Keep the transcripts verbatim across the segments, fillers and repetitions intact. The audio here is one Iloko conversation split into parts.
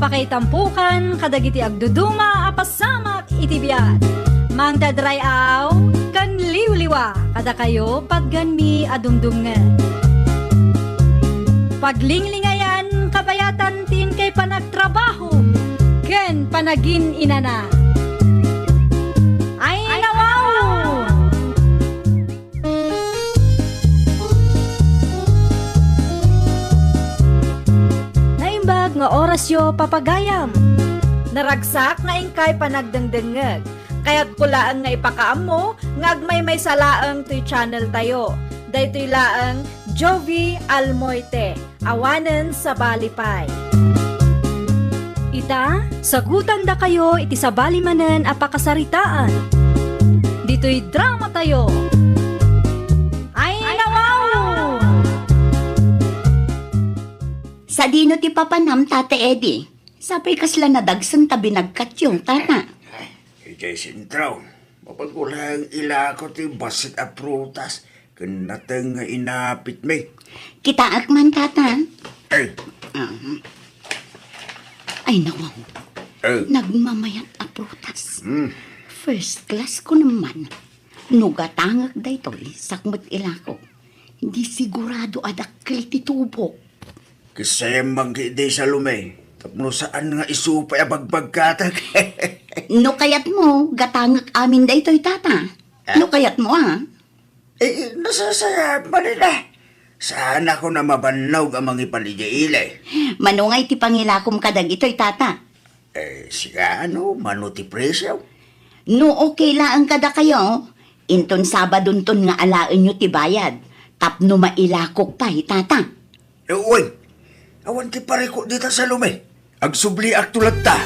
Pakaitampukan kadagiti agduduma a pasamak iti biag. Mangted ray-aw ken liwliwa kadakayo patganmi a dumdumngeg. Paglinglingayan kabayatan ti inkay panagtrabaho ken panagin-inana. Ay, nawaw! Naimbag nga orasyo, papagayam. Naragsak nga inkay panagdengdengngeg. Kayatko laeng nga ipakaammo nga agmaymaysa laeng toy channel tayo. Daytoy laeng Jovie Almoite. Awanen sabali pay. Ita, sagutandakayo iti sabali manen a pakasaritaan. Ditoy drama tayo. Ay, nawaw! Sadino ti papanam, Tata Eddie? Sapay kasla nadagsen ta binagkatyo, Tata. Idiay sentro, mapanko laeng ilako ti bassit a prutas ken nateng nga inapitmi. Kitaek man, Tata. Ay. Ah. Ay, nawaw. Ay. Nagmamayat a prutas. Hmm. First class ko naman. No gatangek daytoy, sakmet ilako. Di sigurado a dakkel ti tubok. Kisayam man ketdi, Salome, tapno saan nga isu pay a bagbagkatek. No kayatmo, gatangek amin daytoy, Tata. Ah? No kayatmo, a. Eh, nasasayat man ida. Saanakon a mabannog a mangipan idiay ili. Mano nga iti pangilakom kadagitoy, Tata? Eh, sika, ano, mano ti presyo? No okay laeng kadakayo, inton Sabadonton nga alaenyo ti bayad, tapno mailakok pay, Tata. Eh, uy, awan ti parikut dita, Salome. Agsubliakto latta.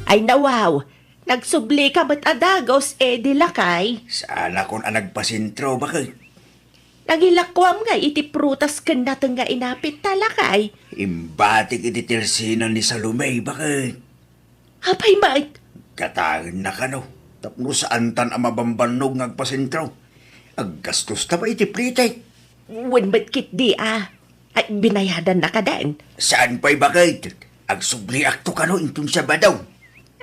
Ay, nawaw, nagsublika met a dagus, Eddie, lakay. Saanakon a nagpasentro, baket. Nangilakoam ngay iti prutas ken nateng nga inapitta, lakay. Imbatik iti tersina ni Salome, baket. Apay met? Gatangenna kano, tapno saantan a mabambannog nga agpasentro. Aggastosta pay iti prepaid. Wen met ketdi a. Ay, binayadanna kaden? Saan pay, baket? Agsubliakto kano inton Sabado.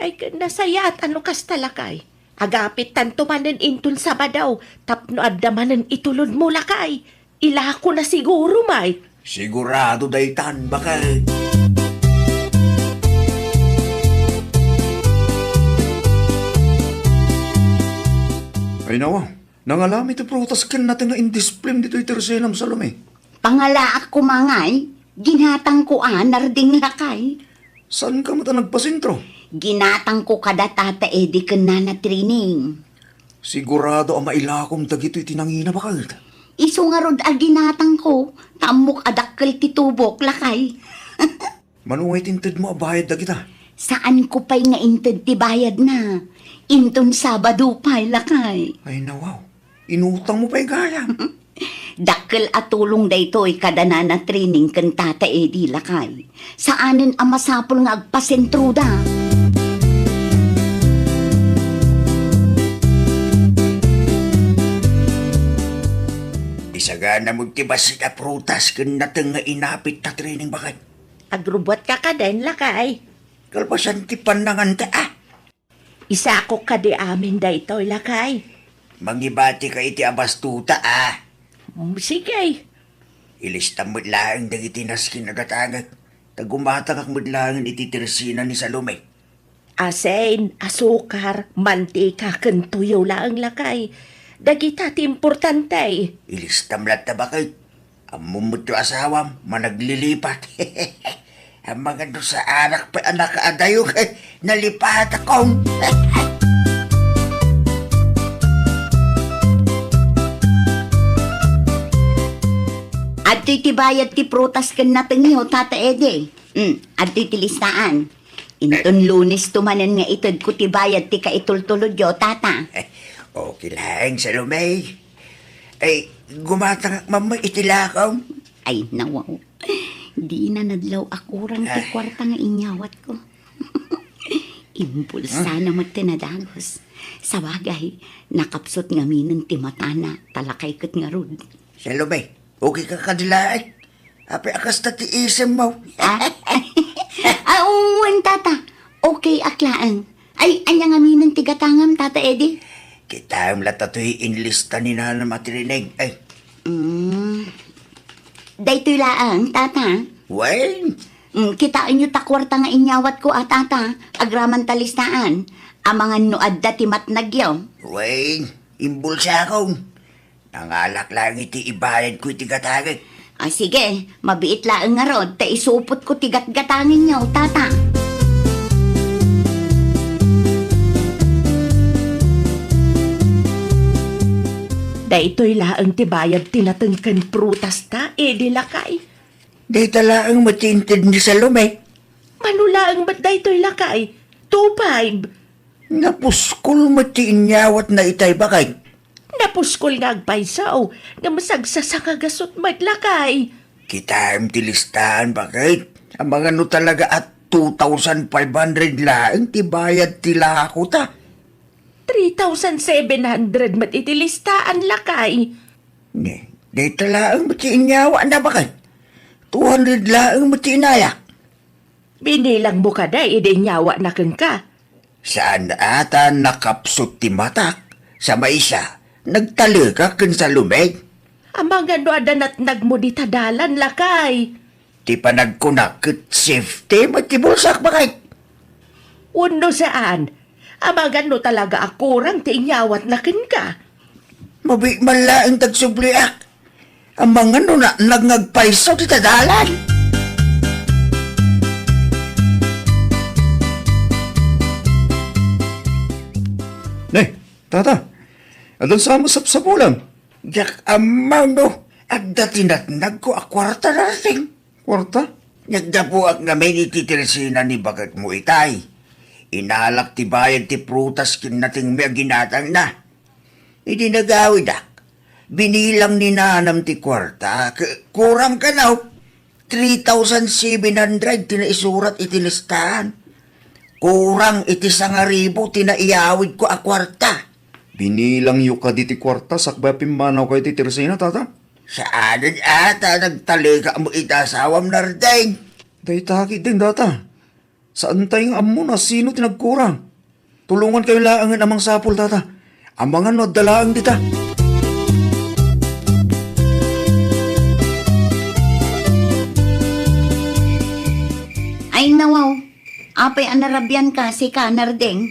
Ay, ken nasayaat a no kasta, lakay. Agapittanto manen inton Sabado, tapno adda manen itulodmo, lakay. Ilakona siguro, may. Sigurado daytan, baket. Ay, nawa, nangalami ti prutas ken nateng nga indisplem ditoy tersenam, Salome. Pangalaak koma ngay, ginatangko a narding, lakay. Saanka met a nagpasentro? Ginatangko kada Tata Eddie ken Nana Trining. Sigurado a mailakom dagitoy ti nangina, baket. Isu ngarud a ginatangko, ta ammok a dakkel ti tubok, lakay. Mano nga itintedmo a bayad dagita? Saanko pay nga inted ti bayadna. Inton Sabado pay, lakay. Ay, nawaw. Inutangmo pay gayam. Dakkel a tulong daytoy kada Nana Trining ken Tata Eddie, lakay. Saanen a masapul nga agpasentroda. Isagana mo ti bassit a prutas ken nateng nga inapitta, Trining, baket. Agrubbuatka kaden, lakay. Kalpasan ti pannanganta, a. Isakok kadi amin daytoy, lakay. Mangibatika iti abastota, a. Mm, sige. Ilistam met laeng dagiti nasken a gatangek, ta gumatangak met laeng iti tersina ni Salome. Asin, asukar, mantika, ken tuyo laeng, lakay. Dagita ti importante. Ilistam latta, baket. Ammom met ti asawam, managlilipat. Amangan no saanak pay a nakaadayo, nalipatakon. Adtoy ti bayad ti prutas ken natengyo, Tata Eddie. Mm, adtoy ti listaan. Inton Lunes to manen nga itedko ti bayad ti kaitultulodyo, Tata. Okay laeng, Salome. Ay, gumatangak man met iti lakaw. Ay, nawaw. Dina nadlaw a kurang ti Ah. kwarta nga inyawatko. Imbulsana met ti nadagus. Sabagay, nakapsut ngaminen ti matana, ta lakay ket ngarud. Salome, okay ka kadi laeng? Apay a kasta ti isemmo? Ah? Ah, wen, tata. Okay ak laeng. Ay, ania ngaminen ti gatangam, Tata Eddie? Kitaem la ta toy inlista ni nanam a tirinig. Ay. Mm. Daytoy laeng, tata. Wen? Mm, kitaenyo ta kuarta nga inyawatko a, tata. Agraman ta listaan. Amangan no adda ti matnagyo. Wen, imbulsakon. Nangalak laeng iti ibayadko iti gatangek. Ah, sige, mabiit laeng ngarud, ta isupotko ti gatgatangenyo, tata. Daytoy laeng ti bayad ti nateng ken prutasta, Eddie lakay. Dayta laeng met ti inted ni Salome. Mano laeng met daytoy lakay? Two five. Napuskol met ti inyawatna itay, baket. Napuskol nga agpayso, ngem sagsasakagasut met lakay. Kitaem ti listaan, baket. Amangan no talaga a two thousand five hundred laeng ti bayad ti lakota. Three thousand seven hundred met iti listaan, lakay. Ne, dayta laeng met ti inyawatna, baket. Two hundred laeng met ti inayak. Binilangmo kada idi inyawatna kenka? Saan a ta nakapsut ti matak. Sa maysa, nagtalekak ken Salome. Amangan no adda natnagmo dita dalan, lakay. Ti panagkunak ket safety met ti bulsak, baket. Wenno saan, amangan no talaga a kurang ti inyawatna kenka. Mabiit man laeng ta agsubliak. Amangan no natnag nga agpayso dita dalan. Ne, tata, addan sa mo sapsapulam? Diak ammo no adda ti natnagko a kuarta, Nardeng. Kuarta? Naggapuak ngamin iti tersena ni baketmo itay. Inalak ti bayad ti prutas ken natengmi a ginatangna. Idi nagawidak, binilang ni nanam ti kuarta, ke-, kurang kano, three thousand seven hundred ti naisurat iti listaan. Kurang iti sangaribu ti naiyawidko a kuarta. Binilangyo kadi ti kuarta sakbay a pimmanawkayo iti tersena, tata? Saanen a ta nagtalekakmo iti asawam, Nardeng. Dayta ketdin, tata. Saantay nga ammo no sino ti nagkurang. Tulongankayo laengen a mangsapul, tata. Amangan no adda laeng dita. Ay, nawaw. Apay a narabianka, sika, Nardeng?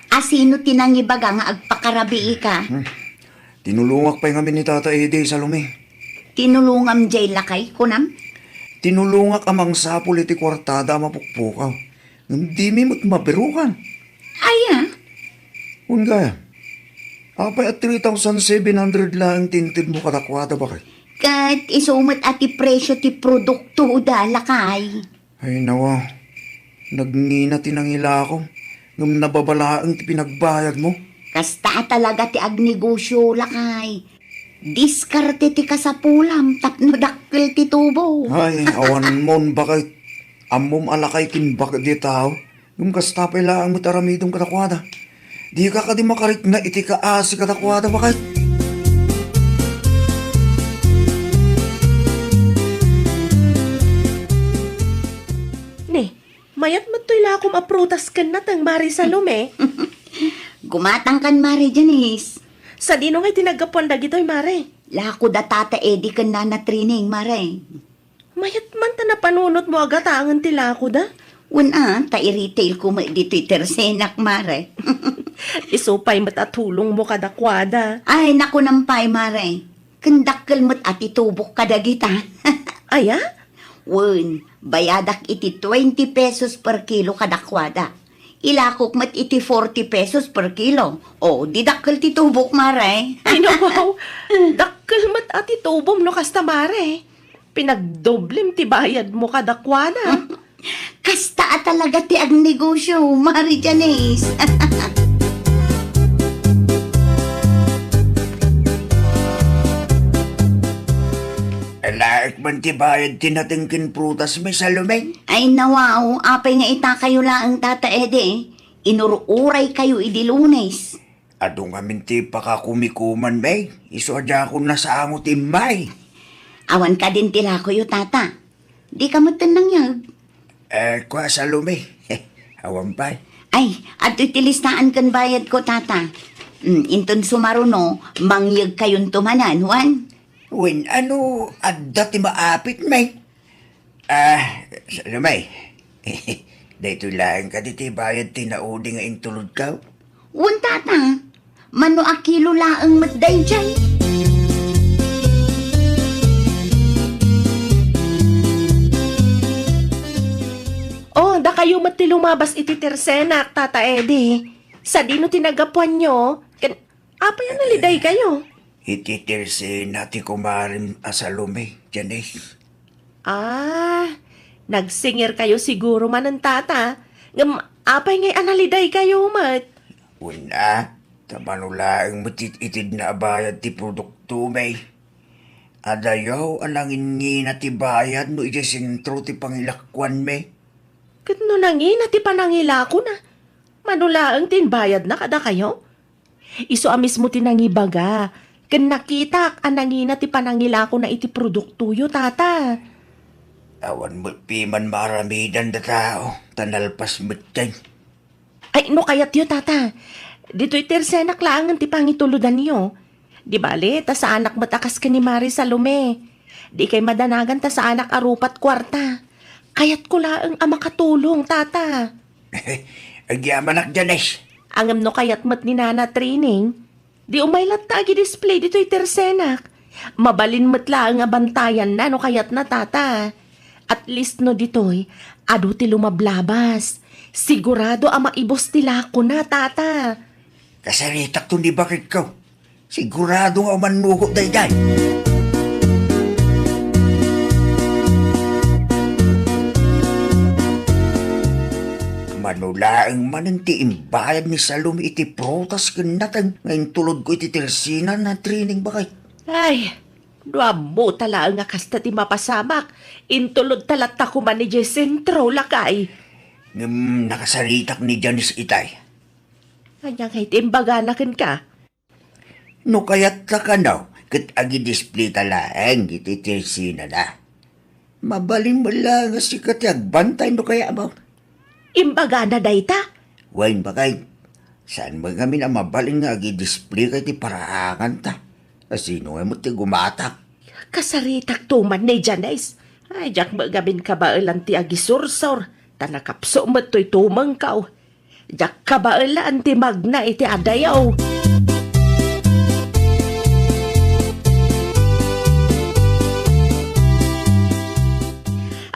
A sino ti nangibaga nga agpakarabiika? Hmm. Tinulongak pay ngamin ni Tata Eddie, Salome. Tinulongam jay lakay, kunam? Tinulongak a mangsapul iti kuartada a mapukpukaw. Ngem dimi met mabirukan. Aya? Wen gayam, apay a three thousand seven hundred laeng ti intedmo kadakuada, baket? Ket isu met a ti presio ti produktoda, lakay. Ay, nawa, nagngina ti nangilakom, ngem nababa laeng ti pinagbayadmo. Kasta a talaga ti agnegosio, lakay. Diskarte ti kasapulam tapno dakkel ti tubo. Ay, awanmon, baket. Ammom a lakay ken baket ti tao, ngem kasta pay laeng met aramidem kadakuada. Dika kadi makarikna iti kaasi kadakuada, baket? Ne, mayat met toy lakom a prutas ken nateng, Mare Salome. Gumatangkan, Mare Janice. Sadino ngay ti naggapuan dagitoy, Mare? Lako da Tata Eddie ken Nana Trining, Mare. Mayat man ta napanunotmo a gatangen ti lakoda. Wen a, ta i-retail ko met ditoy tersenak, Mare. Isu pay met a tulongmo kadakuada. Ay, nakunam pay, Mare. Ken dakkel met a ti tubok kadagita. Aya? Wen, bayadak iti twenty pesos per kilo kadakuada. Ilakok met iti forty pesos per kilo. O, di dakkel ti tubok, Mare. Ay, naku, dakkel met a ti tubom no kasta, Mare. Pinagdoblem ti bayadmo kadakuada. Kasta a talaga ti agnegosio, Mare Janice. Alaek man ti bayad ti nateng ken prutas, Miss Salome? Ay, nawaw, apay nga itakayo laeng, Tata Eddie? inur-uraykayo idi Lunes. Adu ngamin ti pakakumikuman, May. Isu a diakon nasango ti immay. Awan kadin ti lakoyo, Tata. Dika metten nangyeg. Eh, kua, Salome. Awan pay. Ay, adtoy ti listaan ken bayadko, Tata. Mm, inton sumaruno, mangyegkayonto manen, wen? Wen, ano, adda ti maapit, May? Ah, Salome. Daytoy laeng kadi ti bayad ti naudi nga intulodko? Wen, Tata. Mano a kilo laeng met daydiay? Oh, dakayo met ti lumabas iti tersenak, Tata Eddie. Sadino ti naggapuanyo? Ken, apay a nalidaykayo? Iti tersena ti kumarem a Salome, Janice. Ah, nagsingirkayo siguro manen, Tata. Ngem apay ngay a nalidaykayo met? Wen a, ta mano laeng met ti itedna a bayad ti produkto, May. Adayo a nangingina ti bayad no idiay sentro ti pangilakuanmi. Ket no nangina ti panangilakona, mano laeng ti imbayadna kadakayo? Isu a mismo ti nangibaga, ken nakitak a nangina ti panangilakona iti produktoyo, Tata. Awan met piman maaramidanda tao, ta nalpas metten. Ay, no kayatyo, Tata, ditoy tersenak laengen ti pangitulodanyo. Di bale, ta saanak met a kas ken ni Mari Salome. Di kay madanagan ta saanak a rupat kuarta. Kayatko laeng a makatulong, Tata. Agyamanak, Janice. Ngem no kayat met ni Nana Trining, di umay latta agi-display ditoy tersenak. Mabalin met laeng a bantayanna no kayatna, Tata. At least no ditoy, adu ti lumablabas. Sigurado a maibus ti lakona, Tata. Kasaritakto ni baketko. Sigurado nga umannugot daydiay. Mano laeng manen ti imbayad ni Salome iti prutas ken nateng nga intulodko iti tersena, Nana Trining, baket. Ay, no ammota laeng a kasta ti mapasamak, intulodta latta koma idiay sentro, lakay. Ngem nakasaritak ni Janice itay. Ania ngay ti imbagana kenka? No kayatta kano, ket agi-displayta laeng iti tersenana. Mabalin met laeng a sika ti agbantay no kayatmo. Imbagana dayta? Wen, baket. Saan met ngamin a mabalin nga agi-displayka iti paraanganta? Asino ngay met ti gumatak? Kasaritakto man ni Janice. Ay, diak met ngamin kabaelan ti agisursor, ta nakapso met toy tumengko. Diak kabaelan ti magna iti adayo.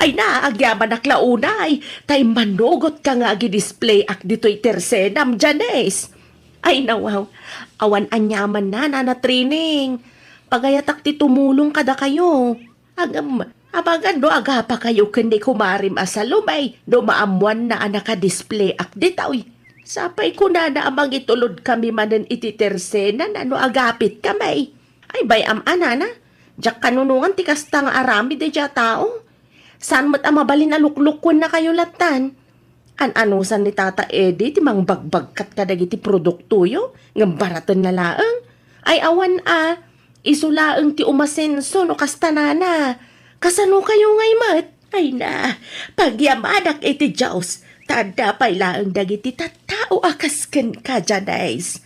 Ay na, agyamanak la unay, ta immanugotka nga agi-displayak ditoy tersenam, Janice. Ay, nawaw, awan aniamanna, Nana Trining. Pagayatak ti tumulong kadakayo. Ngem, amangan no agapakayo ken ni kumarem a Salome no maammoanna a nakadisplayak ditoy. Sapay kunana a mangitulodkami manen iti tersenana no agapitkami. Ay, bay-am a, Nana, diak kanunongan ti kasta nga aramid daydiay a tao. Saan met a mabalin a luklukuennakayo lattan. An-anusan ni Tata Eddie ti mangbagbagkat kadagiti produktoyo ngem baratenna laeng? Ay, awan a, isu laeng ti umasenso no kasta, Nana. Kasanokayo ngay met? Ay na, pagyamanak iti Dios, ta adda pay laeng dagiti tattao a kas kenka, Janice.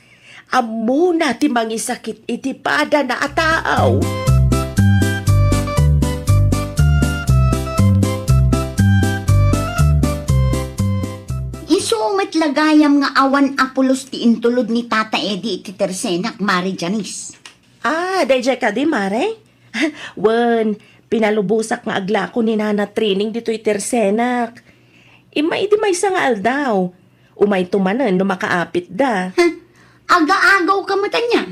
Ammona ti mangisakit iti padana a tao. Isu met la gayam nga awan a pulos ti intulod ni Tata Eddie iti tersenak, Mare Janice. Ah, daydiay kadi, Mare? Wen, pinalubosak nga aglako ni Nana Trining ditoy tersenak. Immay idi maysa nga aldaw, umayto manen no makaapitda. Huh? Agaagawka met ania?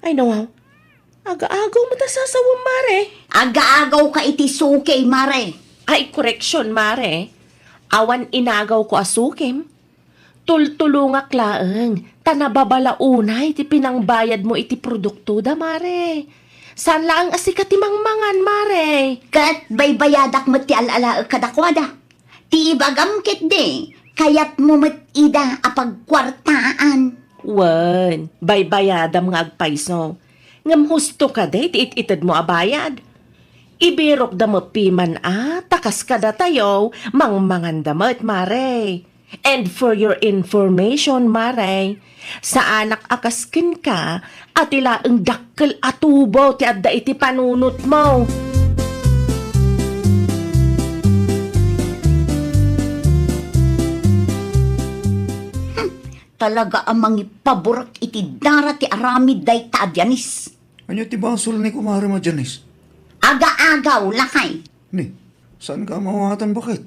Ay, nawaw. Agaagaw met a sasawem, Mare. Agaagawka iti suki, Mare. Ay, koreksyon, Mare. Awan inagawko a sukim. Tultulongak laeng, ta nababala unay ti pinangbayadmo iti produktoda, Mare. Saan laeng a sika ti mangmangan, Mare. Ket baybayadak met ti al-alaek kadakuada. Ti ibagam ketdi, Kayatmo met ida a pagkuartaan. Wen, baybayadam nga agpayso. Ngem husto kadi ti it-itedmo a bayad. Ibirokda met piman a, ta kas kadatayo, mangmanganda met, Mare. And for your information, Mare, saanak a kas kenka a ti laeng dakkel a tubo ti adda iti panunotmo. Hmm, talaga a mangipaburak iti dara ti aramid dayta a Janice. Ania ti basol ni Kumare a Janice? Agaagaw, lakay. Ni, saanka a mawatan, baket?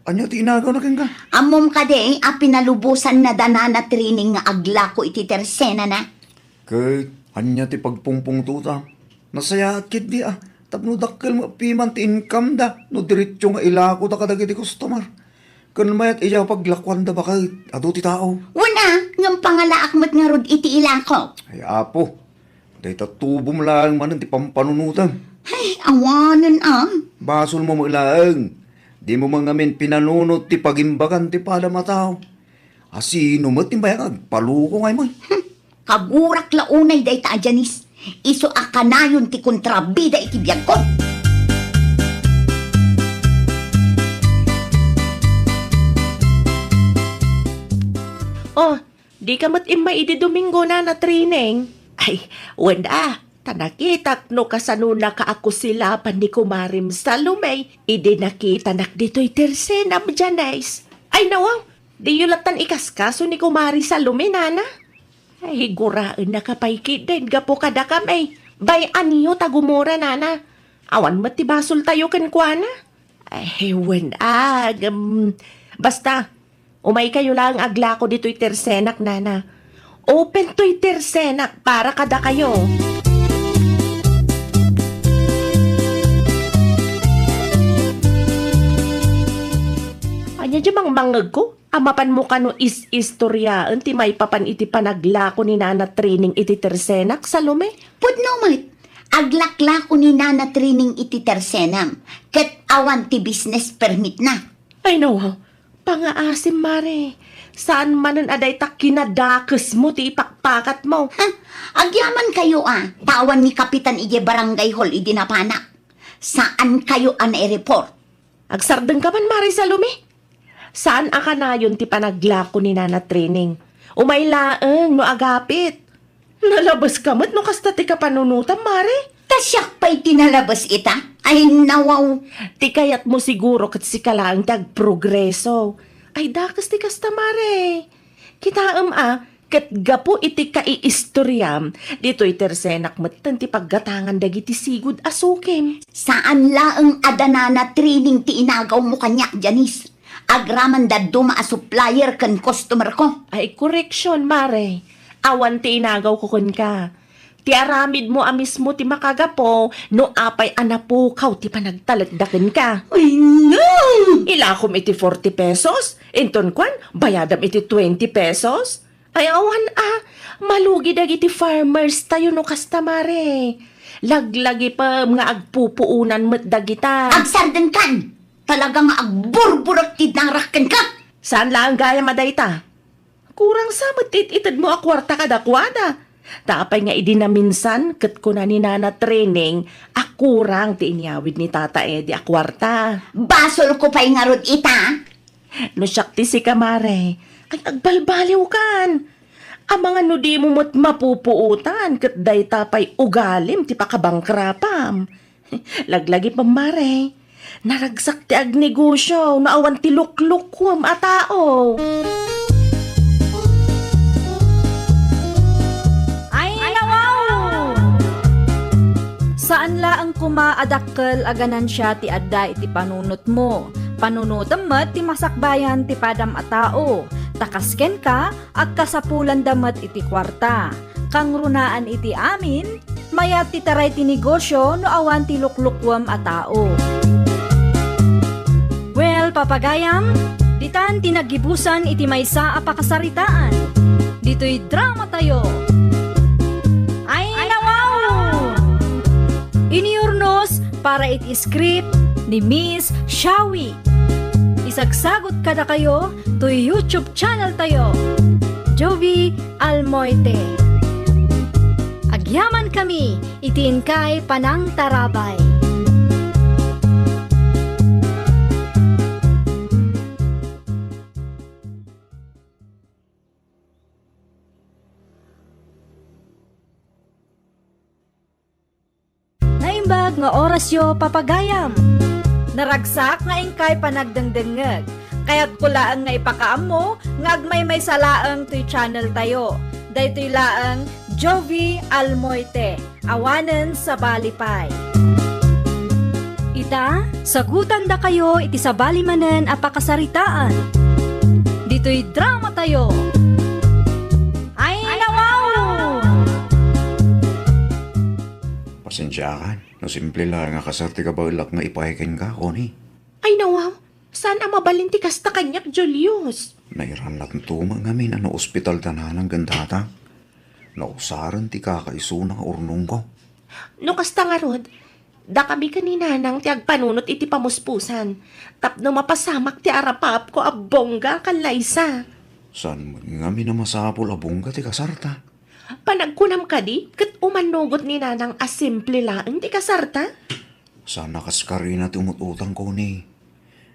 Ania ti inagawna kenka? Ammom kadi a pinalubosanna da Nana Trining nga aglako iti tersenana? Ket ania ti pagpungpungtota? Nasayaat ketdi a, tapno dakkel met piman ti income da no diretso nga ilakoda kadagiti customer. Ken mayat idiay paglakuanda, baket, adu ti tao. Wen a, ngem pangalaak met ngarud iti ilako. Ay, Apo, dayta tubom laeng manen ti pampanunotem. Ay, awanen a. Basolmo met laeng. Dimo man ngamin pinanunot ti pagimbagan ti padam a tao. A sino met ti mayat nga agpaluko nga immay? Hmm, kagurak la unay dayta a Janice. Isu a kanayon ti kontrabida iti biagko. Oh, dika met immay idi Domingo, Nana Trining? Ay, wen a, ta nakitak no kasano nakakusilapan ni Kumarem Salome idi nakitanak ditoy tersenam, Janice. Ay, nawaw, diyo lattan ikaskaso ni Kumare Salome, Nana? Ay, guraennaka pay ketdin gapu kadakami. Bay-anyo ta gumura, Nana. Awan met ti basoltayo kenkuana. Ay, wen a, ngem, basta, umaykayo laeng aglako ditoy tersenak, Nana. Open toy tersenak para kadakayo. Ania diay mangmangngegko? A mapanmo kano is-istoriaen ti maipapan iti panaglako ni Nana Trining iti tersenak, Salome? Pudno met, aglaklako ni Nana Trining iti tersenam, ket awan ti business permitna. Ay, nawaw, pangaasim, Mare. Saan manen a dayta kinadakesmo ti ipakpakatmo. Ha? Agyamankayo a, ta awan ni kapitan idiay barangay hall idi napanak. Saankayo a naireport. Agsardengka man, Mare Salome? Saan a kanayon ti panaglako ni Nana Trining. Umay laeng no agapit. Nalabeska met no kasta ti kapanunotam, Mare. Ta siak pay ti nalabes ita? Ay, nawaw. Ti kayatmo siguro ket sika laeng ti agprogreso. Ay, dakes ti kasta, Mare. Kitaem a, ket gapu iti kaiistoriam, ditoy tersenak metten ti paggatangan dagiti sigud a sukim. Saan laeng a da Nana Trining ti inagawmo kaniak, Janice. Agraman dadduma a supplier ken customer ko. Ay, koreksion, Mare. Awan ti inagawko kenka. Ti aramidmo a mismo ti makagapu no apay a napukaw ti panagtalekda kenka. Ay, no! Ilakom iti forty pesos, inton kuan, bayadam iti twenty pesos. Ay, awan a, malugi dagiti farmers tayo no kasta, Mare. Laglagipem nga agpupuonan met dagita. Agsardengkan! Talaga nga agburburek ti darak kenka! Saan laeng gayam a dayta? Kurang sa met ti it-itedmo a kuarta kadakuada. Ta apay nga idi naminsan ket kuna ni Nana Trining a kurang ti inyawid ni Tata Eddie a kuarta. Basolko pay ngarud ita? No siak ti sika, Mare, ay agbalbaliwkan. Amangan no dimo met mapupuotan ket dayta pay ugalim ti pakabangkrapam. Laglagipem, Mare. Naragsak ti agnegosio no awan ti luklukuem a tao. Ay, nawaw! Saan laeng koma a dakkel a ganansia ti adda iti panunotmo. Panunotem met ti masakbayan ti padam a tao. Ta kas kenka, agkasapulanda met iti kuarta. Kangrunaan iti amin, mayat ti taray ti negosio no awan ti luklukuem a tao. Well, papagayam, ditan ti naggibusan iti maysa a pakasaritaan. Ditoy drama tayo. Ay, nawaw! Inyurnos para iti script ni Miss Shawi. Sagsagut kadakayo toy YouTube channel tayo, Jovie Almoite. Agyamankami iti inkay panangtarabay. Naimbag nga orasyo, papagayam. Naragsak nga inkay panagdengdengngeg. Kayatko laeng nga ipakaammo nga agmaymaysa laeng toy channel tayo. Daytoy laeng Jovie Almoite, awanen sabali pay. Ita, sagutandakayo iti sabali manen a pakasaritaan. Ditoy drama tayo. Ay, nawaw! Pasensiakan no simple laeng a kasar ti kabaelak nga ipaay kenka, Connie. Ay, nawaw, saan a mabalin ti kasta kaniak, Julius. Nairan latta met ngamin a naospital da nanang ken tatang. Nausaren ti kakaisuna nga urnongko. No kasta ngarud, dakami ken ni nanang ti agpanunot iti pamuspusan tapno mapasamak ti arapaapko a bongga a kallaysa. Saan met ngamin a masapul a bongga ti kasarta? Panagkunam kadi, ket umanugot ni nanang a simple laeng ti kasarta? Saan a kas karina ti umut-utang, Connie.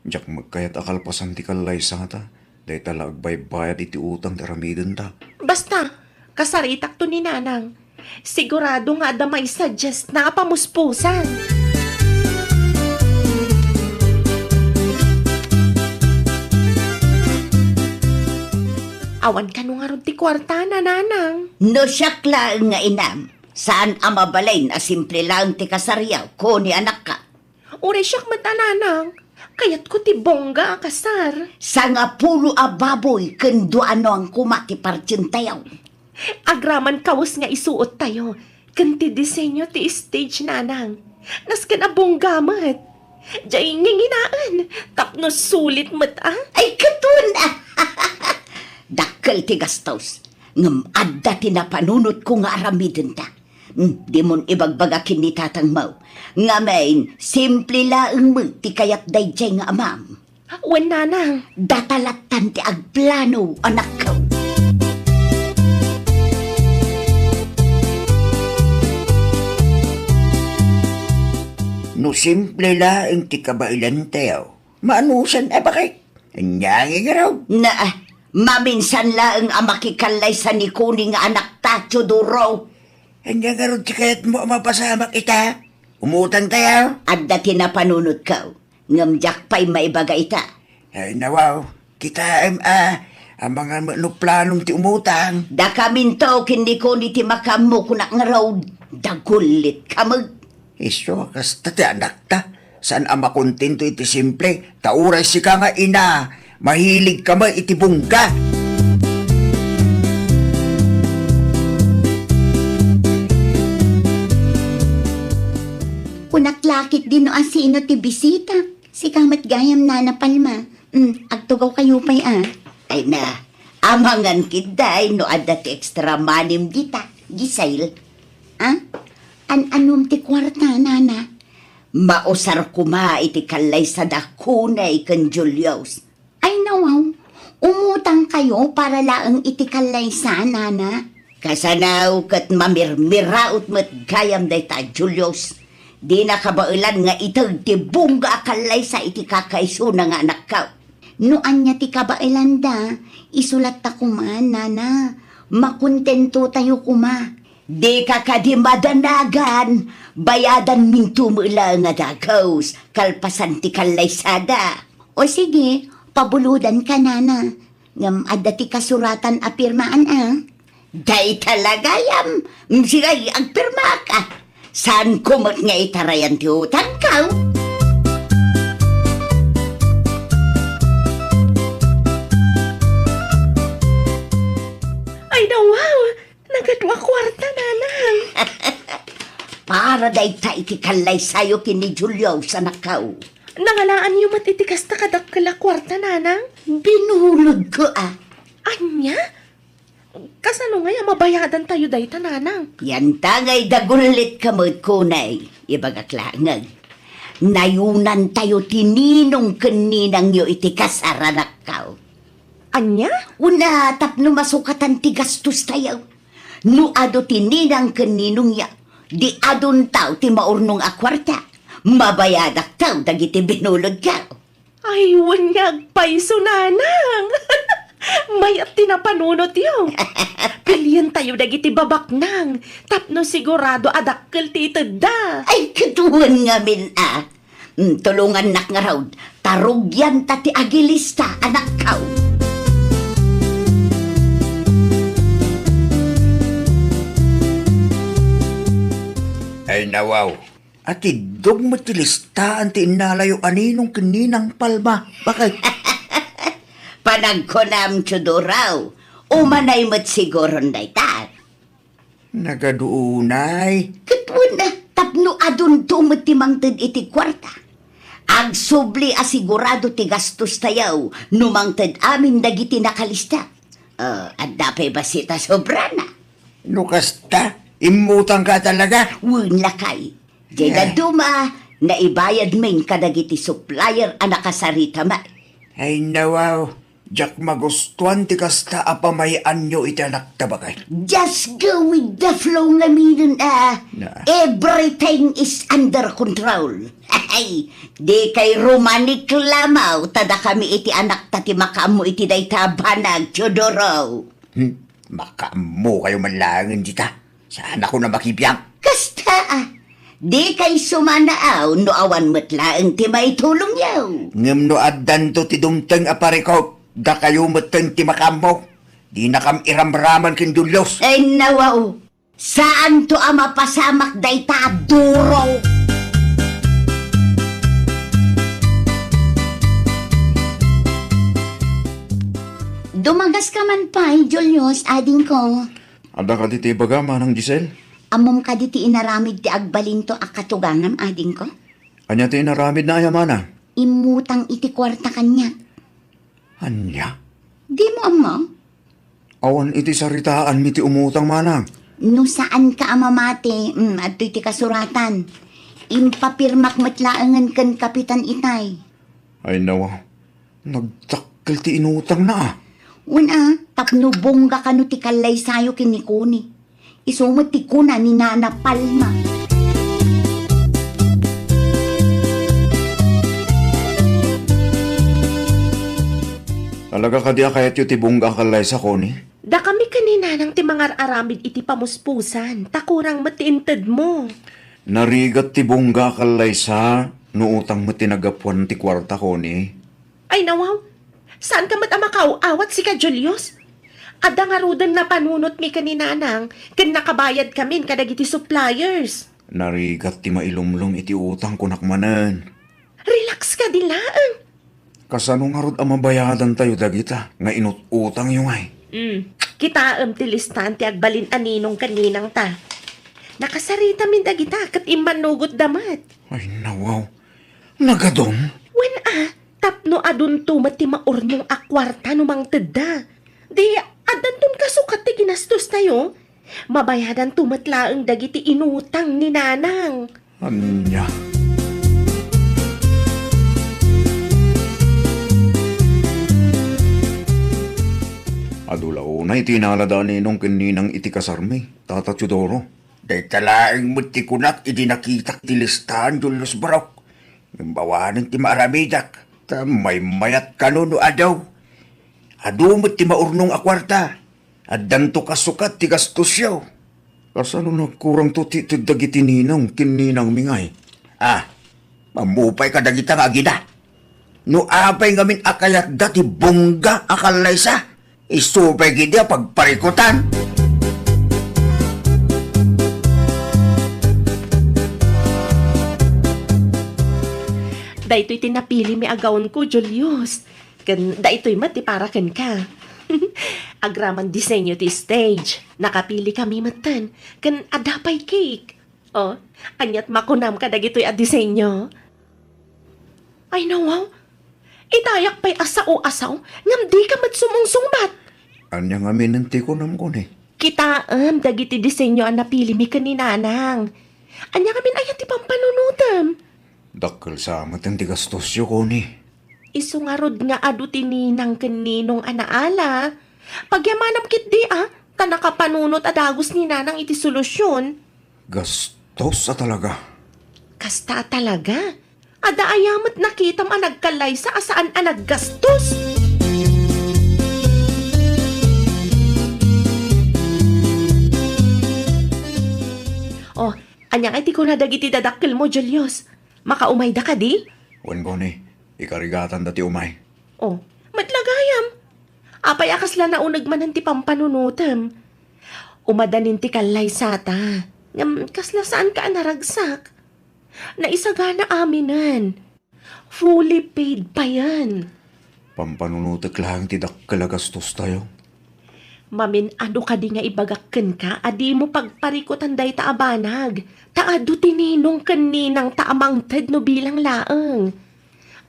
Diak met kayat a kalpasan ti kallaysata, dayta la agbaybayad iti utang ti aramidenta. Basta, kasaritakto ni nanang. Sigurado nga adda maisuggestna a pamuspusan. Awan kano ngarud ti kuartana, nanang. No siak laeng nga inam, saan a mabalin a simple laeng ti kasaryo, Connie anakko. Uray siak met a, nanang, kayatko ti bongga a kasar. Sangapulo a baboy ken dua a nuang koma ti partientayo. Agraman kawes nga isuottayo ken ti disenyo ti stage, nanang. Nasken a bongga met. Diay nginginaen tapno sulit met a. Ay, katon! Dakkel ti gastos, ngem adda ti napanunotko nga aramidenta. Hmm, dimon ibagbaga ken ni tatangmo. Ngamin, simple laeng met ti kayat daydiay nga amam. Wen, nanang. Data lattan ti agplano, anakko. No simple laeng ti kabaelantayo, maanusan a bakit? Ania ngay ngarud? Naa, maminsan laeng a makikallaysa ni Connie nga anakta, Teodoro. Ania ngarud ti kayatmo a mapasamak ita? Umutangtayo? Adda ti napanunotko, ngem diak pay maibaga ita. Ay, nawaw, kitaem a, amangan met no planom ti umutang. Dakaminto ken ni Connie ti makaammo, kunak ngarud, dagullitka met. Isu a kasta ti anakta. Saan a makontento iti simple, ta uray sika nga ina, mahiligka met iti bongga. Kunak la ketdi no asino ti bisita. Sika met gayam, Nana Palma. Hmm, agtugawkayo pay a. Ay na, amangan ketdi no adda ti extra money-m dita, Giselle. Ah? An-anom ti kuarta, nana? Mausar koma iti kallaysa da Connie ken Julius. Ay, nawaw. Umutangkayo para laeng iti kallaysa, nana? Kasano ket mamirmiraot met gayam dayta, Julius. Dina kabaelan nga iteg ti bongga a kallaysa iti kakaisuna nga anakko. No ania ti kabaelanda, isu latta koma, nana. Makontentotayo koma. Dika kadi madanagan, bayadanminto met laeng a dagus, kalpasan ti kallaysada. O sige, pabulodanka, nana. Ngem adda ti kasuratan a pirmaan a. Dayta la gayam, sige, agpirmak a. Saanko met nga itarayan ti utangko? Ay, nawaw! Nagadu a kuarta, nanang. Para dayta iti kallaysayo ken ni Julius, anakko. Nangalaanyo met iti kasta kadakkel a kuarta, nanang? Binulodko a. Ania? Kasano ngay a mabayadantayo dayta, nanang? Yanta ngay dagullitka met, Connie, ibagak laeng. Nayunantayo ti ninong ken ninangyo iti kasar, anakko. Ania? Una, tapno masukatan ti gastostayo. No adu ti ninang ken ninongyo, di adunto ti maurnong a kuarta. Mabayadakto dagiti binulodko. Ay, wen nga agpayso, nanang! Mayat ti napanunotyo. Pilientayo dagiti babaknang tapno sigurado a dakkel ti itedda. Ay, ket wen ngamin a. Mm, tulongannak ngarud, ta rugianta ti agilista, anakko. Ay, nawaw. Atiddog met ti listaan ti innalayo a ninong ken ninang Palma, bakay. Panagkunam, Teodoro, umanay met siguron dayta. Nagadu unay. Ket wen a, tapno adunto met ti mangted iti kuarta. Agsubli a sigurado ti gastostayo no mangted amin dagiti nakalista. Ah, adda pay bassit a sobrana? No kasta, immutangka talaga? Wen, lakay. Diay Eh. dadduma, naibayadmin kadagiti supplier a nakasarita met. Ay, nawaw. Diak magustuan ti kasta a pamay-anyo iti anakta, bakay. Just go with the flow ngaminen a. Na. Everything is under control. Dikay rumaniklamo, ta dakami iti anakta ti makaammo iti dayta a banag, Teodoro. Hmm, makaammokayo man laengen dita. Saanakon a makibiag. Kasta a, dikay sumanaaw no awan met laeng ti maitulongyo. Ngem no addanto ti dumteng a parikop, dakayo metten ti makaammo. Dinakam iramraman ken Julius. Ay, nawaw. Saanto a mapasamak dayta a duro. Dumagaska man pay, Julius, adingko. Adda kadi ti ibagam, Manang Giselle? Ammom kadi ti inaramid ti agbalinto a katugangam, adingko? Ania ti inaramidna aya, Manang? Immutang iti kuarta kaniak. Ania? Dimo ammo? Awan iti saritaanmi ti umutang, Manang. No saanka a mamati, mm, adtoy ti kasuratan. Impapirmak met laengen ken Kapitan Itay. Ay, nawa. Nagdakkel ti inutangna, a. Wen a, tapno bungga kano ti kallaysayo ken ni Connie. Isu met ti kuna ni Nana Palma. Talaga kadi a kayatyo ti bungga a kallaysa, Connie? Dakami ken ni Nanang ti mangar-aramid iti pamuspusan, ta kurang met ti intedmo. Narigat ti bungga a kallaysa no utang met ti naggapuan ti kuarta, Connie. Ay, nawaw. Saanka met a makaaw-awat, sika, Julius? Adda ngaruden napanunotmi ken ni Nanang ken nakabayadkamin kadagiti suppliers. Narigat ti mailumlom iti utang, kunak manen. Relax kadi laeng. Kasano ngarud a mabayadantayo dagita nga inut-utangyo ngay? Mm. Kitaem ti listaan ti agbalin a ninong ken ninangta. Nakasaritamin dagita ket immannugotda met. Ay, nawaw. Nagadun? Wen a, tapno adunto met ti maurnong a kuarta no mangtedda. Di, addanton kasukat ti ginastostayo. Mabayadanto met laeng dagiti inutang ni Nanang. Ania? Adu la unay ti inalada a ninong ken ninang iti kasarmi, Tata Teodoro. Dayta laeng met ti kunak idi nakitak ti listaan, Julius Barok. Ngem awanen ti maaramidak, ta maymayat kano no adu. Adu met ti maurnong a kuarta. Addanto kasukat ti gastosyo. Kasano nagkurangto ti ited dagiti ninong ken ninangmi ngay? Ah, mamupay kadagita nga agina. No apay ngamin a kayatda ti bungga a kallaysa, isu pay ketdi a pagparikutan. Daytoy ti napilimi a gownko, Julius. Ken daytoy met ti para kenka. Agraman disenyo ti stage. Nakapilikami metten. Ken adda pay cake. Oh, aniat makunam kadagitoy a disenyo? Ay, nawaw. Idayak pay a sao a sao, ngem dika met sumungsungbat. Ania ngamin ti kunam, Connie? Kitaem dagiti disenyo a napilimi ken ni Nanang. Ania ngamin aya ti pampanunotem? Dakkel sa met ti gastosyo, Connie. Isu ngarud nga adu ti ninang ken ninong a naala. Pagyamanam ketdi, a, ta nakapanunot a dagus ni nanang iti solusion. Gastos a talaga. Kasta a talaga? Adda aya met nakitam a nagkallaysa a saan a naggastos? Oh, ania ngay ti kuna dagiti dadakkelmo, Julius? Makaumayda kadi? Wen, Connie, ikarigatanda ti umay. Oh, met la gayam. Apay a kasla nauneg manen ti pampanunotem? Umadanin ti kallaysata. Ngem kasla saanka a naragsak. Naisagana aminen. Fully paid payen. Pampanunotek laeng ti dakkel a gastostayo. Mamin-adu kadi nga ibagak kenka a dimo pagparikutan dayta a banag, ta adu ti ninong ken ninangta a mangted no bilang laeng.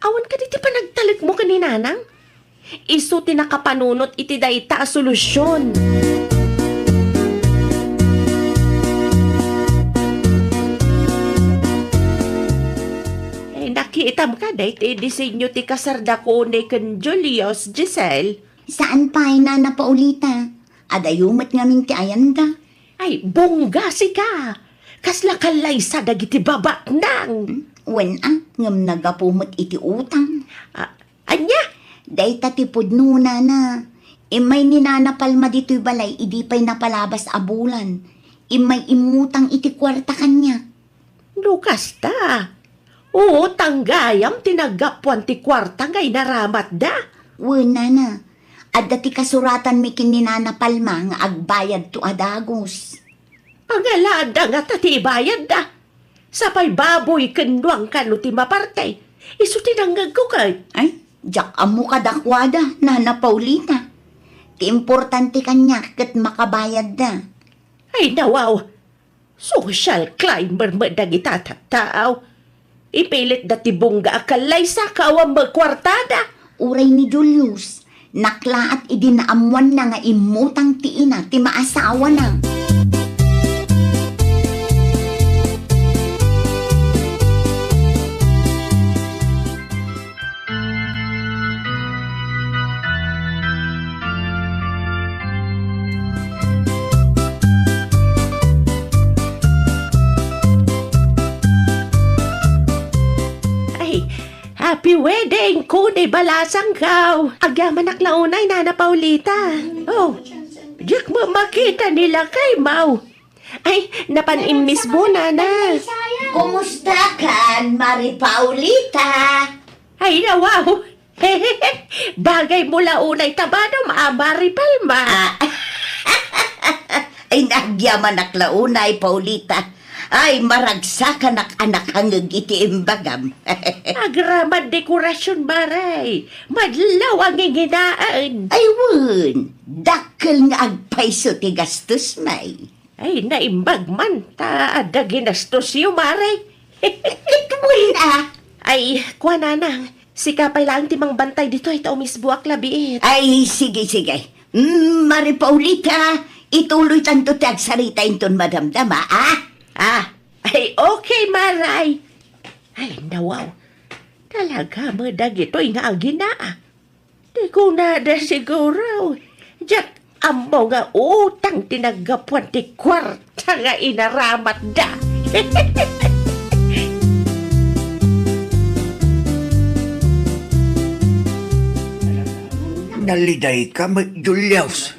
Awan kadi ti panagtalekmo ken ni nanang? Isu ti nakapanunot iti dayta a solusion. Eh, nakitam kadi ti disenyo ti kasarda Connie ken Julius, Giselle? Saan pay, Nana Paulita. Adayo met ngamin ti ayanda. Ay, bungga sika! Kasla kallaysa dagiti babaknang! Wen a, ngem naggapu met iti utang. A-, ania? Dayta ti pudno, Nana. Immay ni Nana Palma ditoy balay idi pay napalabas a bulan. Immay immutang iti kuarta kaniak. No kasta, utang gayam ti naggapuan ti kuarta nga inaramatda. Wen, Nana, adda ti kasuratanmi ken ni Nana Palma nga agbayadto a dagus. Pangalada ngata ti ibayadda. Sapay baboy ken nuang kano ti maparte. Isu ti nangngegko ket. Ay, diak ammo kadakuada, Nana Paulita. Ti importante kaniak ket makabayadda. Ay, nawaw. Social climber met dagita tattao. Ipilitda ti bungga a kallaysa ket awan met kuartada. Uray ni Julius, naklaat idi naammoanna nga immutang ti ina ti maasawana. Ay, happy wedding, Connie Balasangkaw! Agyamanak la unay, Nana Paulita. Oh, diak met makita ni lakaymaw. Ay, napan immisbo, Nana. Kumusta kan, Mari Paulita? Ay, nawaw. Bagaymo la unay ta badom a Mari Palma. Ah. Ay, nagyamanak la unay, Paulita. Ay, maragsakanak a nakangeg iti imbagam. Agraman dekorasion, Mari. Madlaw a nginginaen. Ay, wen. Dakkel nga agpayso ti gastos, may. Ay, naimbag man, ta adda ginastosyo, Mari. Ket wen a. Ay, kua, Nanang, sika pay laeng ti mangbantay ditoy ta umisboak la biit. Ay, sige, sige. Mm, Mari Paulita, ituloytanto ti agsarita inton madamdama, a? Ah, ay, okay, Maray. Ay, nawaw. Talaga met dagitoy nga agina, a. Ti kunada siguro, diak ammo nga utang ti naggapuan ti kuarta nga inaramatda. Nalidayka met, Julius.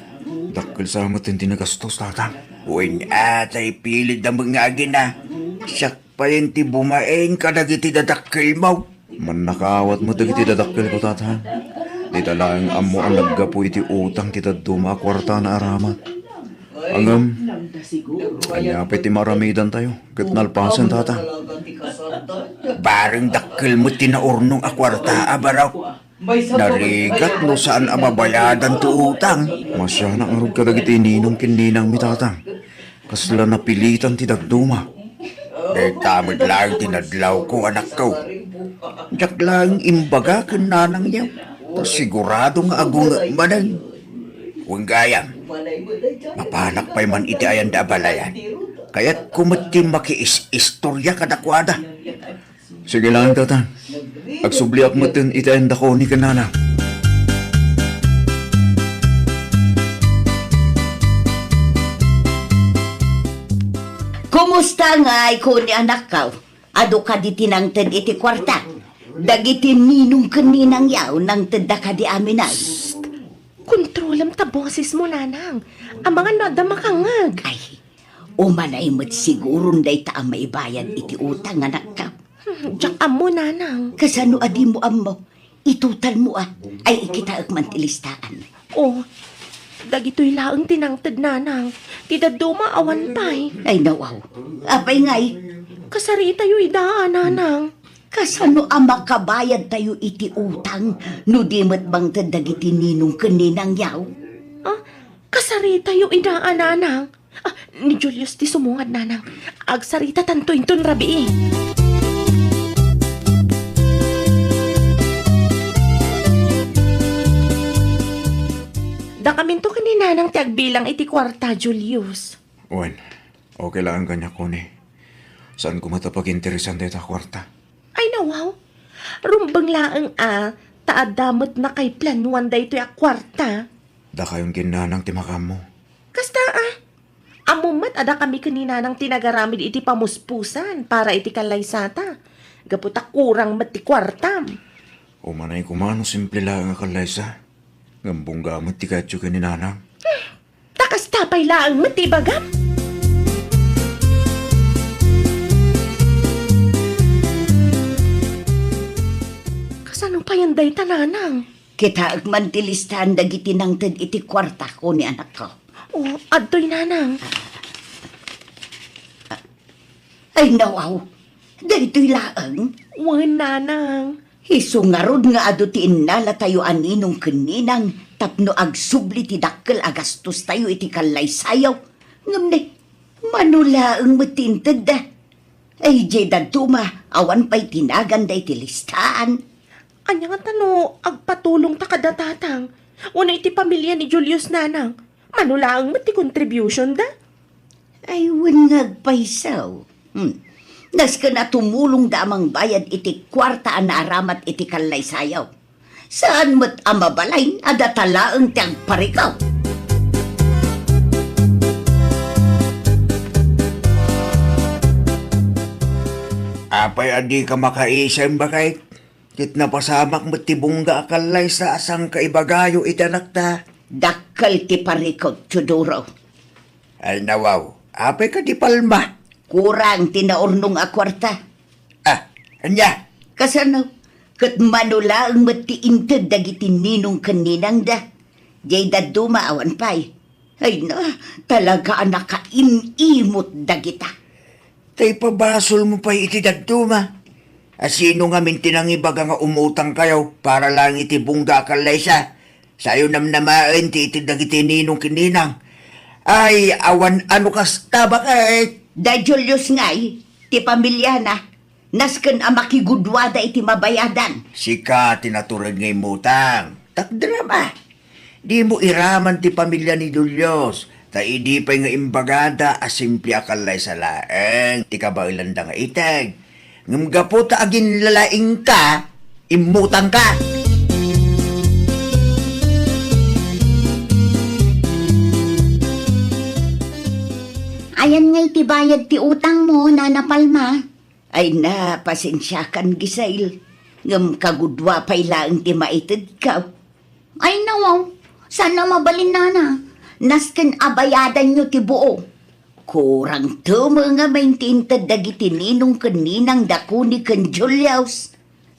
Dakkel sa met ti nagastos, Tatang. Wen a, ta ipilitda met nga agina. Siak pay ti bumaen kadagiti dadakkelmo. Mannakaawat met dagiti dadakkelko, Tatang. Dita laeng ammo a naggapu iti utang ti dadduma a kuarta nga inaramat. Ngem, ania pay ti maaramidantayo ket nalpasen, Tatang? Bareng dakkel met ti naurnong a kuarta a barok. Narigat no saan a mabayadan ti utang. Masianak ngarud kadagiti ninong ken ninangmi, Tatang. Kasla napilitan ti dadduma. Dayta met laeng ti nadlawko, anakko. Diak laeng imbaga ken nanangyo, ta sigurado nga agungek manen. Wen gayam, mapanak pay man iti ayanda a balayan. Kayatko met ti makiis-istorya kadakuada. Sige lang, Tata. Agsubliak metten iti ayan da Connie ken Nanang. Kumusta ngay, Connie, anakko? Adu kadi ti nangted iti kuarta? Dagiti ninong ken ninangyo, nangtedda kadi amin? Psst! Kontrolem ta bosesmo, Nanang. Amangan no adda makangngeg. Ay, umanay met siguron dayta a maibayad iti utang, anakko. Hmm, diak ammo, Nanang. Kasano a dimo ammo? Itutalmo, a. Ay, ikitaek man ti listaan. Oh, dagitoy laeng ti nangted, Nanang. Ti dadduma awan pay. Ay, nawaw. Apay ngay? Kasaritayo ida, a, Nanang. Kasano a makabayadtayo iti utang no di met mangted dagiti ninong ken ninangyo? Ah, kasaritayo ida, a, Nanang. Ah, ni Julius ti sumungad, Nanang. Agsaritatanto inton rabii. Dakaminto ken ni Nanang ti agbilang iti kuarta, Julius. Wen, okay laeng kaniak, Connie. Saan koma ta paginteresan dayta kuarta. Ay, nawaw. Rumbeng laeng, a, ta adda met nakaiplanuan daytoy a kuarta. Dakayon ken Nanang ti makaammo. Kasta, a. Ammom met a dakami ken ni Nanang ti nagaramid iti pamuspusan para iti kallaysata. Gapu ta kurang met ti kuartam. Umanay koma no simple laeng a kallaysa. Ngem bungga met ti kayatyo ken ni Nanang. Ta kasta pay laeng met ti ibagam. Kasano payen dayta, Nanang? Kitaek man ti listaan dagiti nangted iti kuarta, Connie, anakko. Oh, adtoy, Nanang. Ay, nawaw. Daytoy laeng? Wen, Nanang. Isu ngarud nga adu ti innalatayo a ninong ken ninang tapno agsubli ti dakkel a gastostayo iti kallaysayo. Ngem ne, mano laeng met ti intedda? Ay, diay dadduma, awan pay ti naganda iti listaan. Ania ngata no agpatulongta kada tatang? Wenno iti pamilia ni Julius, Nanang? Mano laeng met ti contributionda? Ay, wen nga agpayso. Hmm. Nasken a tumulongda a mangbayad iti kuarta a naaramat iti kallaysayo. Saan met a mabalin a data laeng ti agparikaw. Apay a dika makaisem, baket? Ket napasamak met ti bungga a kallaysa a sangkaibagayo iti anakta. Dakkel ti parikut, Teodoro. Ay, nawaw, apay kadi palma? Kurang ti naurnong a kuarta. Ah, ania? Kasano? Ket mano laeng met ti inted dagiti ninong ken ninangda. Diay dadduma awan pay. Ay na, talaga a nakaim-imot dagita. Ta ipabasolmo pay iti dadduma. A sino ngamin ti nangibaga nga umutangkayo para laeng iti bungga a kallaysa? Sayo namnamaen ti ited dagiti ninong ken ninang. Ay, awan a no kasta, baket. Da Julius ngay, ti pamiliana, nasken a makigudua da iti mabayadan. Sika ti natured nga immutang. Takderam a. Dimo iraman ti pamilia ni Julius, ta idi pay nga imbagada a simple a kallaysa laeng ti kabaelanda nga iteg. Ngem gapu ta aginlalaingka, immutangka. Ayan ngay ti bayad ti utangmo, Nana Palma. Ay na, pasensiakan, Giselle. Ngem kagudua pay laeng ti maitedko. Ay, nawaw. Saan a mabalin, Nana. Nasken a bayadanyo ti buo. Kurang teme ngamin ti inted dagiti ninong ken ninang da Connie ken Julius.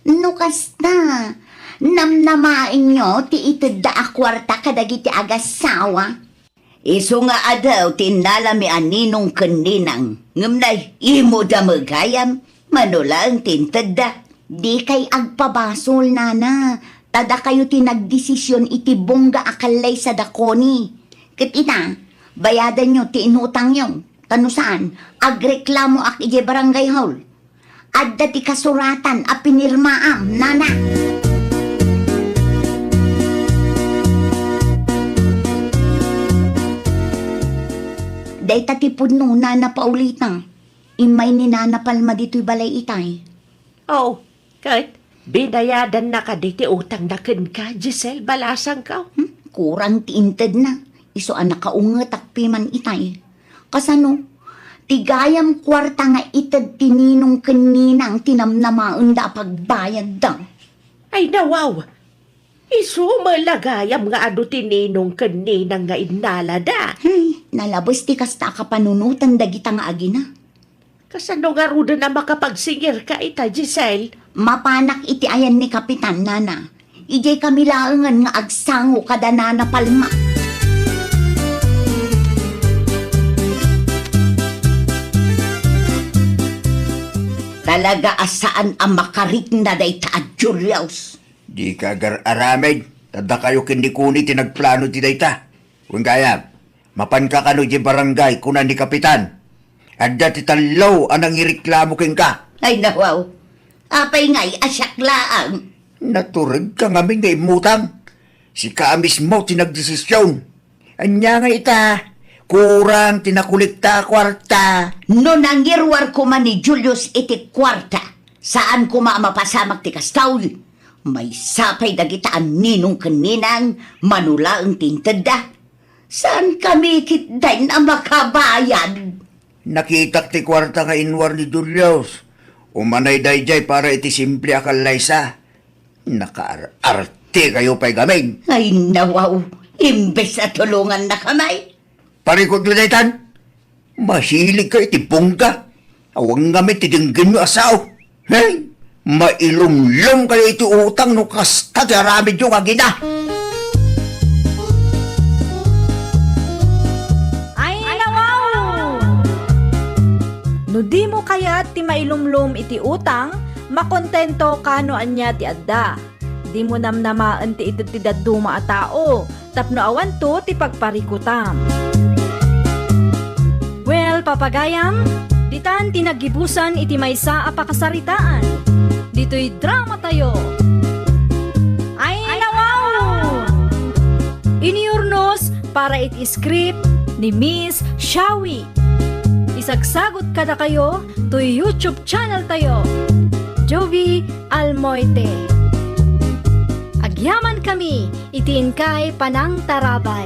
No kasta, namnamaenyo ti itedda a kuarta kadagiti agasawa. Isu nga adu ti innalami a ninong ken ninang, ngem nay, imo da met gayam, mano laeng ti intedda. Dikay agpabasol, Nana, ta dakayo ti nagdesision iti bungga a kallaysa da Connie. Ket ita, bayadanyo ti inutangyo, ta no saan, agreklamoak idiay barangay hall. Adda ti kasuratan a pinirmaam, Nana. Dayta ti pudno, Nana Paulita. Immay ni Nana Palma ditoy balay itay. Oh, ket binayadanna kadi ti utangna kenka, Giselle, balasangko? Hmm? Kurang ti intedna. Isu a nakaungetak piman itay. Kasano? Ti gayam kuarta nga ited ti ninong ken ninang ti namnamaenda a pagbayadda. Ay, nawaw! Isu met la gayam nga adu ti ninong ken ninang nga innalada. Hey, nalabes ti kasta a kapanunotan dagita nga agina. Kasano ngaruden a makapagsingirka ita, Giselle? Mapanak iti ayan ni Kapitan, Nana. Idiay kami laengen nga agsango kada Nana Palma. Talaga a saan a makarikna dayta a Julius. Dika agar-aramid, ta dakayo ken ni Connie ti nagplano ti dayta. Wen gayam, mapanka kano idiay barangay, kuna ni Kapitan. Adda ti tallo a nangireklamo kenka. Ay, nawaw. Apay ngay a siak laeng? Naturedka ngamin nga immutang. Sika a mismo ti nagdesision. Ania nga ita, kurang ti nakolekta a kuarta. No nangiruar koma ni Julius iti kuarta, saan koma a mapasamak ti kasta. Maysa pay dagita a ninong ken ninang, mano laeng ti intedda. Saan kami ketdin a makabayad? Nakitak ti kuarta nga inruar ni Julius. Umanay daydiay para iti simple a kallaysa. Nakaar-arte kayo pay gamin. Ay, nawaw. Imbes a tulongannakami. Parikutyo daytan. Mahilig kayo iti bongga. Awan ngamin ti denggenyo a sao. Hey, mailumlom kayo iti utang no kasta ti aramidyo nga agina. Ay, nawaw! No dimo kayat ti mailumlom iti utang, makontento ka no ania ti adda. Dimo namnamaen ti ited ti dadduma a tao, tapno awanto ti pagparikutam. Well, papagayam, ditan ti naggibusan iti maysa a pakasaritaan. Ditoy dramatayo. Ay, nawaw! Inurnos para iti script ni Miss Shawi. Isagsagot kadakayo toy YouTube channel tayo, Jovi Almoite. Agyaman kami iti inkay panangtarabay.